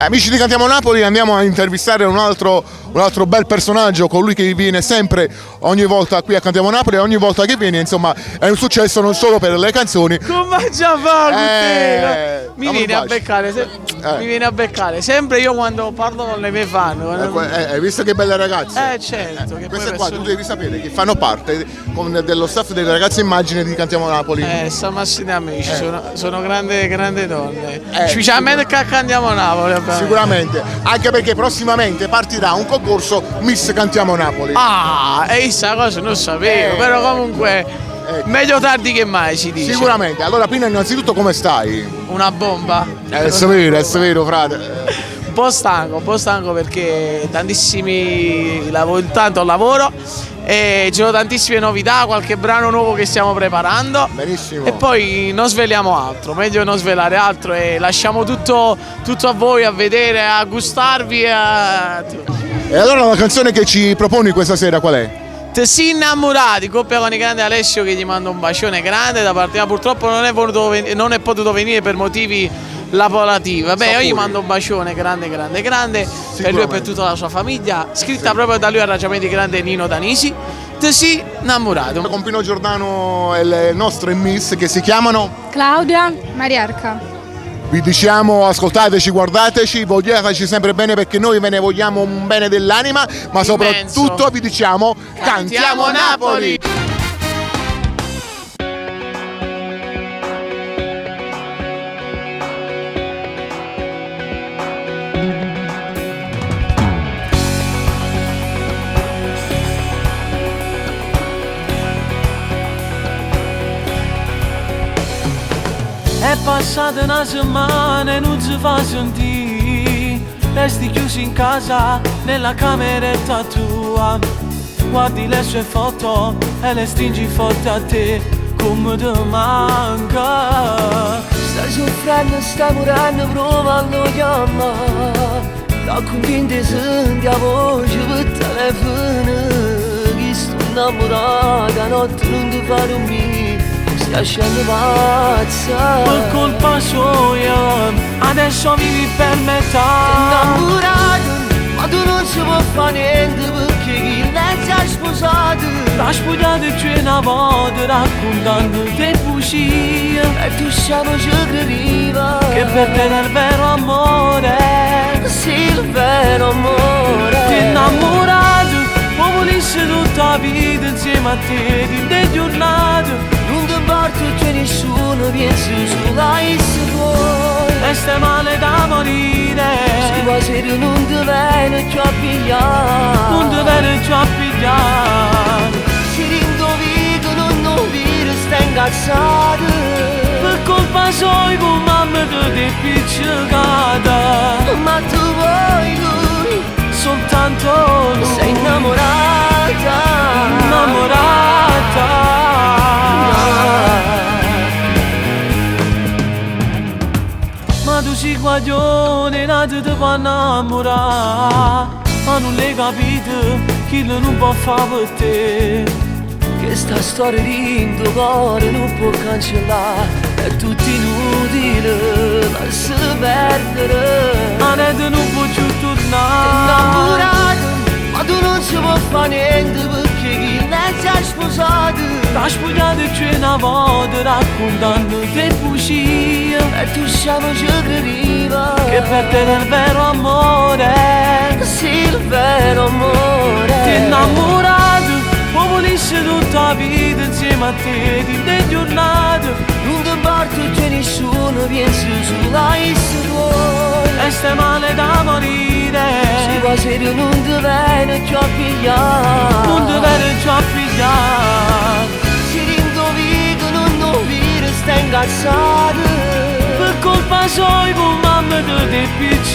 Amici di Cantiamo Napoli, andiamo a intervistare un altro bel personaggio, colui che viene sempre ogni volta qui a Cantiamo Napoli e ogni volta che viene, insomma, è un successo non solo per le canzoni. Come già fa con te? Mi Dammi un viene a bacio. beccare, mi viene a beccare sempre io quando parlo con le mie fan. Hai visto che belle ragazze? Eh certo, che poi Queste qua tu persone- devi sapere che fanno parte dello staff delle ragazze immagine di Cantiamo Napoli. Stiamo assieme amici, sono grande, grande donne. Specialmente che Cantiamo Napoli, ovviamente. Sicuramente, anche perché prossimamente partirà un concorso Miss Cantiamo Napoli. Ah, e questa cosa non sapevo, però comunque meglio tardi che mai si dice. Sicuramente. Allora prima innanzitutto come stai? Una bomba. È vero, frate. Un po' stanco, un po' stanco perché tantissimi lavoro, tanto lavoro e ci sono tantissime novità, qualche brano nuovo che stiamo preparando. Benissimo. E poi non sveliamo altro, meglio non svelare altro e lasciamo tutto, tutto a voi a vedere, a gustarvi. E allora la canzone che ci proponi questa sera qual è? Te si innamorati, coppia con il grande Alessio che gli mando un bacione grande da parte mia, purtroppo non è potuto venire per motivi lavorativi. Vabbè, io gli Sapori. mando un bacione grande, grande, grande per lui e per tutta la sua famiglia, scritta proprio da lui, arrangiamenti grande Nino Danisi. Te si innamorato. Con Pino Giordano e le nostre miss che si chiamano Claudia Mariarca. Vi diciamo ascoltateci, guardateci, vogliateci sempre bene perché noi ve ne vogliamo un bene dell'anima, ma Immenso. soprattutto vi diciamo Cantiamo Napoli! È passata una settimana e non si fa sentire. Resti chiuso in casa, nella cameretta tua. Guardi le sue foto e le stringi forte a te. Come ti manca. Stai soffrendo, stai morendo, prova a lo chiamare. Da convinto senti la voce per telefono. Chi sto innamorata, notte non ti fa dormire. Stai scendo pazza. Per colpa sua, adesso vivi per metà. Innamorato, ma tu non ci puoi fare niente perché chi l'hai già sposato. T'ha spogliato più una volta raccontando te bugie. E tu siamo ci crediva. Che per te era il vero amore. Sì, il vero amore. Ti innamorato, ma volessi tutta la vita insieme a te, di te giornate. Non ti importa che nessuno pensi sulla se vuoi. E stai male da morire. Se quasi non ti viene più a pigliare. Non ti viene più a pigliare. Se rindovi non vedi, stai incazzato. Per colpa sua con mamma ti sei appiccicata. Ma tu vuoi lui, soltanto lui. Sei innamorata. Innamorata. Ma tu sei guaglione, nato ti fa innamorare. Ma non l'hai capito, chi non può fare per te. Che sta storia di tuo cuore non può cancellare. È tutto inutile, lascia perdere. Ma niente non può più tornare. Innamorato, ma tu non ci puoi fare niente perché chi l'hai già sposato. T'ha spogliato più una volta raccontando te bugie. E tu siamo ci crediva. Che per te era il vero amore. Sì, il vero amore. Ti innamorato, ma volessi tutta la vita insieme a te, di te giornate. Non ti importa che nessuno pensi sulla se vuoi. E stai male da morire. Se quasi non ti viene più a pigliare. Non ti viene più a pigliare. Se rindovi non vedi, stai incazzato. Per colpa sua con mamma ti sei appiccicata.